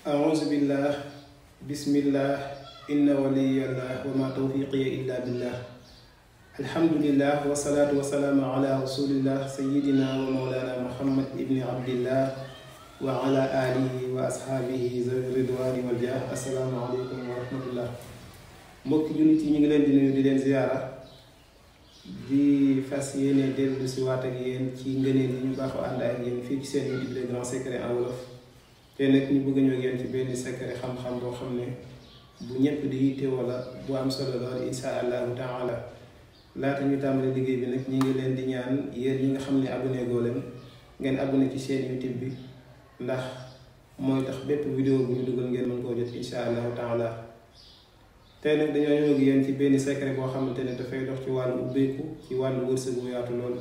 أعوذ بالله بسم الله إن ولي الله وما توفيقي إلا بالله الحمد لله والصلاة والسلام على رسول الله سيدنا ومولانا محمد ابن عبد الله وعلى آله وأصحابه ذوي الرضوان والجاه السلام عليكم ورحمة الله mbokk jullit yi ñu ngi leen di nuyu di leen ziyaara di fas yéene dellu si waat ak yéen ci ngëneel yi ñu baaxoo ànd ak yéen fii ci seen YouTube les grands secrets en wolof te nag ñu bëgg ñoo yéen ci benn secret xam-xam boo xam ne bu ñëpp di yitte wala bu am solo lool insha allahu taala laata ñu tàmbali liggéey bi nag ñi ngi leen di ñaan yéen ñi nga xam ne abonné goo leen ngeen abonné ci seen YouTube bi ndax mooy tax bépp vidéo bu ñu dugal ngeen mën koo jot insha allahu taala tey nag dañoo ñëw ak yéen ci benn secret boo xamante ne dafay dox ci wàllu ubbeeku ci wàllu wërsëg bu yaatu lool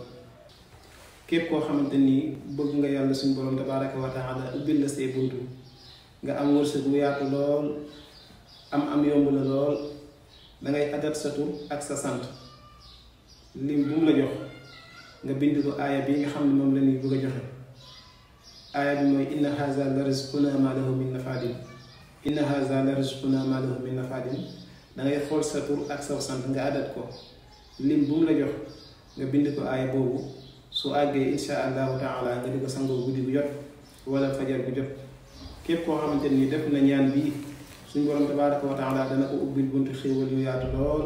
képp koo xamante ni bëgg nga yàlla suñu borom tabaraka wa taala ubbil la say buntu nga am wërsëg bu yaatu lool am yomb la lool dangay adat sa tur ak sa sant lim bu mu la jox nga bind ko aaya bi nga xam ne moom la ñuy bëgg a joxe aaya bi mooy inna haza la rizquna ma lahu min nafadin inna haza la rizquna ma lahu min nafadin dangay xool sa tur ak sa sant nga adat ko lim bu mu la jox nga bind ko aaya boobu su àggee insha allahu taala nga di ko sangoo guddi bu jot wala fajar bu jot képp koo xamante ni def na ñaan bii suñu borom tabaraka wa taala dana ko ubbil buntu xéewal yu yaatu lool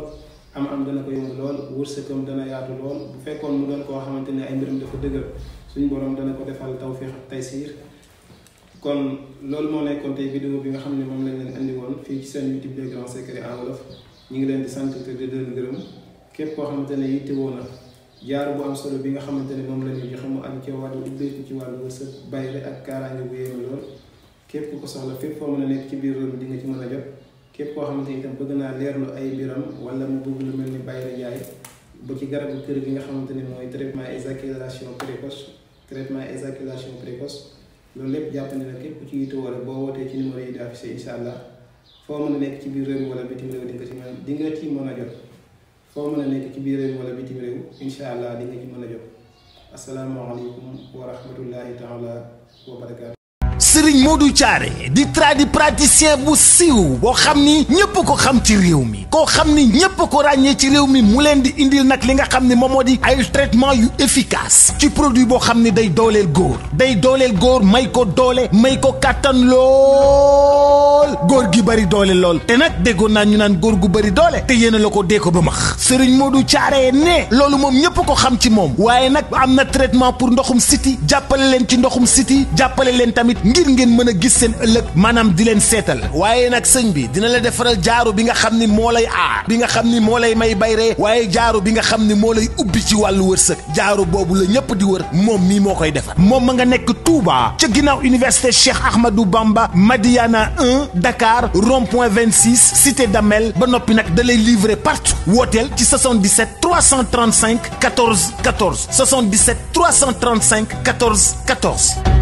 am dana ko yomb lool wërsëgam dana yaatu lool bu fekkoon mu doon koo xamante ni ay mbiram dafa dëgër suñu borom dana ko defal tawfiq ak taysiir kon loolu moo nekkoon tey vidéo bi nga xam ne moom lañ leen andi woon fii ci seen YouTube les grands secrets en wolof ñu ngi leen di sant te di leen gërëm képp koo xamante ne yittewoo na jaar bu am solo bi nga xamante ne moom la ñuy joxe mu am ci wàllu ubbeeku ci wàllu wërsëg bayre ak kaaraange bu yéeme lool képp ku ko soxla fépp foo mën a nekk ci biir réew mi di nga ci mën a jot képp koo xamante ni itam bëgg naa leerlu ay mbiram wala mu bëgg lu mel ni bayre jaay ba ci garabu kër gi nga xamante ne mooy traitement éjaculation précoce loolu lépp jàpp ne nag képp ku ci yittewoo rek boo wootee ci numéro yi di affiché incha allah foo mën a nekk ci biir réew mi wala bitim réew di nga ci mën a jot foo mën a nekk ci biir réew mi wala bitim réew incha allah di nga ci mën a jot asalaamaaleykum wa rahmatullahi taala wa barakaatu. Serigne Modou Thiaré di tradipraticien bu siiw boo xam ni ñëpp ko xam ci réew mi koo xam ni ñëpp ko ràññee ci réew mi mu leen di indil nag li nga xam ne moom moo di ay traitement yu efficace ci produit boo xam ne day dooleel góor may ko doole may ko kàttan lool góor gi bari doole lool te nag déggoon naa ñu naan góor gu bari doole te yéen la ko dee ko ba max Serigne Modou Thiaré ne loolu moom ñëpp ko xam ci moom waaye nag am na traitement pour ndoxum siti jàppale leen ci ndoxum siti jàppale leen tamit ngir ngeen mën a gis seen ëllëg maanaam di leen seetal waaye nag sëñ bi dina la defaral jaaru bi nga xam ni moo lay aar bi nga xam ni moo lay may bayre waaye jaaru bi nga xam ni moo lay ubbi ci wàllu wërsëg jaaru boobu la ñëpp di wër moom mii moo koy defar moom ma nga nekk Touba ca ginnaaw université Cheikh Ahmadou Bamba Madiana 1 Dakar rond-point 26 cité d'Amel ba noppi nag da lay livrer partout wooteel ci 77 335 14 14 77 335 14 14